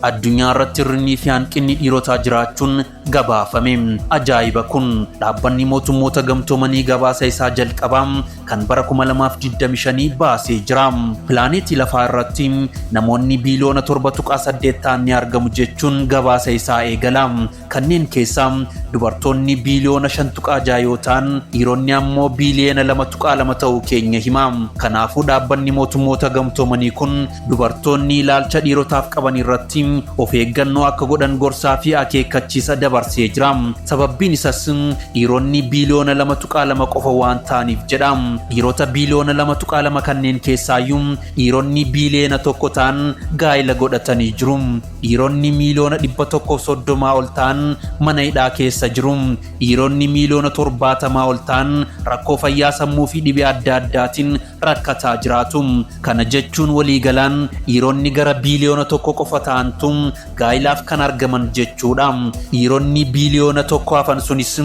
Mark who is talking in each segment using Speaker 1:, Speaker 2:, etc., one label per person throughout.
Speaker 1: Addunyaa irratti hir'innii fi hanqinni dhiirotaa jiraachuun gabaafame. Ajaa'iba kun! Dhaabbanni mootummoota gamtoomanii gabaasa isaa jalqabaa kan bara 2025 baasee jira. Pilaaneetii lafaa irratti namoonni biiliyoona 7.8 ta'an ni argamu jechuun gabaasa isaa eegala. Kanneen keessaa dubartoonni biiliyoona 5.6 yoo ta'an dhiironni ammoo biiliyoona 2.2 ta'uu keenya hima. Kanaafuu dhaabbanni mootummoota gamtoomanii kun dubartoonni ilaalcha dhiirotaaf qaban irratti of eeggannoo akka godhan gorsaa fi akeekkachiisa dabarsee jira. Sababbiin isas dhiironni biiliyoona 2.2 qofa waan ta'aniif jedha. Dhiirota biiliyoona 2.2 kanneen keessaayyuu dhiironni biiliyoona 1 ta'an gaa'ila godhatanii jiru. Dhiironni miiliyoona 130 ol ta'an mana hidhaa keessa jiru. Dhiironni miiliyoona 70 ol ta'an rakkoo fayyaa sammuu fi dhibee adda addaatiin rakkataa jiraatu. Kana jechuun waliigalaan dhiironni gara biiliyoona 1 qofa ta'antu gaa'ilaaf kan argaman jechuudha. Dhiironni biiliyoona 1 hafan sunis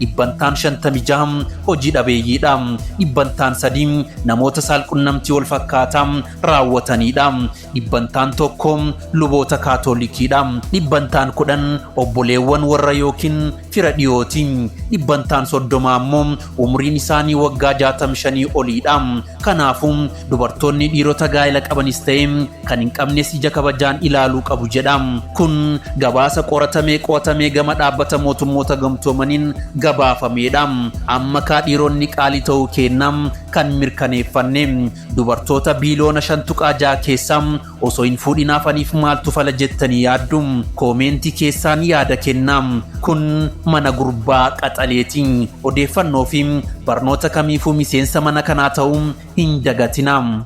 Speaker 1: dhibbantaan 56 hojii dhabeeyyiidha. Dhibbantaan 3 namoota saalqunnamtii wal fakkaataa raawwataniidha. Dhibbantaan 1 luboota Kaatolikiidha. Dhibbantaan 10 obboleewwan warra yookiin fira dhiyooti. Dhibbantaan 30 ammoo umriin isaanii waggaa 65 oliidha. Kanaafuu dubartoonni dhiirota gaa'ela qabanis ta'e kan hin qabnes ija kabajaan ilaaluu qabu jedha. Kun gabaasa qoratamee qo'atamee gama dhaabbata mootummoota gamtoomaniin gabaafameedha. Amma kaa dhiironni qaalii ta'uu keenna kan mirkaneeffanne. Dubartoota biiliyoona 5.6 keessaa osoo hin fuudhin hafaniif maaltu fala jettanii yaaddu? Koomeentii keessaan yaada kennaa. Kun mana gurbaa qaxaleeti. Odeeffannoo fi barnoota kamiifuu miseensa mana kanaa ta'uu hin dagatinaa.